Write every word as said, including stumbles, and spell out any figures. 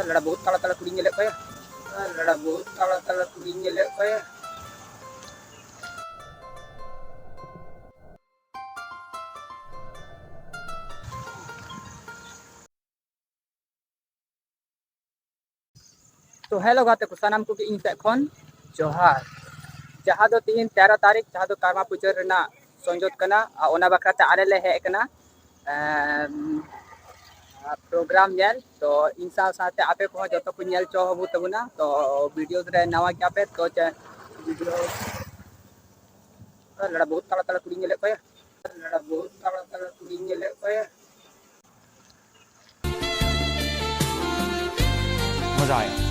ᱞᱟᱲᱟ ᱵᱚᱦᱩᱛ ᱛᱟᱲᱟ ᱛᱟᱲᱟ ᱠᱩᱲᱤᱧ ᱧᱮᱞᱮᱫ ᱠᱚᱣᱟ᱾ ᱞᱟᱲᱟ ᱵᱚᱦᱩᱛ ᱛᱟᱲᱟ ᱛᱟᱲᱟ ᱠᱩᱲᱤᱧ ᱧᱮᱞᱮᱫ ᱠᱚᱣᱟ᱾ ᱛᱚ ᱦᱮᱞᱳ ᱜᱟᱛᱮ ᱠᱚ, ᱥᱟᱱᱟᱢ ᱠᱚᱜᱮ ᱤᱧ ᱥᱮᱫ ᱠᱷᱚᱱ ᱡᱚᱦᱟᱨ᱾ ᱡᱟᱦᱟᱸ ᱫᱚ ᱛᱤᱦᱤᱧ ᱛᱮᱨᱚ ᱛᱟᱹᱨᱤᱠᱷ, ᱡᱟᱦᱟᱸ ᱫᱚ ᱠᱟᱨᱢᱟ ᱯᱩᱡᱟᱹ ᱨᱮᱱᱟᱜ ᱥᱚᱧᱡᱚᱛ ᱠᱟᱱᱟ, ᱟᱨ ᱚᱱᱟ ᱵᱟᱠᱷᱨᱟ ᱛᱮ ᱟᱞᱮ ᱞᱮ ᱦᱮᱡ ᱟᱠᱟᱱᱟ, ᱮᱢ, ᱯᱨᱳᱜᱨᱟᱢ ᱧᱮᱞ᱾ ᱛᱚ ᱤᱧ ᱥᱟᱶ ᱥᱟᱶᱛᱮ ᱟᱯᱮ ᱠᱚᱦᱚᱸ ᱡᱚᱛᱚ ᱠᱚ ᱧᱮᱞ ᱦᱚᱪᱚ ᱟᱵᱚ ᱛᱟᱵᱚᱱᱟ᱾ ᱛᱚ ᱵᱷᱤᱰᱤᱭᱳ ᱨᱮ ᱱᱟᱣᱟ ᱜᱮᱭᱟᱯᱮ ᱛᱚ ᱪᱮ-, ᱵᱷᱤᱰᱤᱭᱳ ᱞᱟᱲᱟ ᱵᱚᱦᱩᱛ ᱛᱟᱲᱟ ᱛᱟᱲᱟ ᱠᱩᱲᱤᱧ ᱧᱮᱞᱮᱫ ᱠᱚᱣᱟ᱾ ᱞᱟᱲᱟ ᱵᱚᱦᱩᱛ ᱛᱟᱲᱟ ᱛᱟᱲᱟ ᱠᱩᱲᱤᱧ ᱧᱮᱞᱮᱫ ᱠᱚᱣᱟ᱾ मजा आया।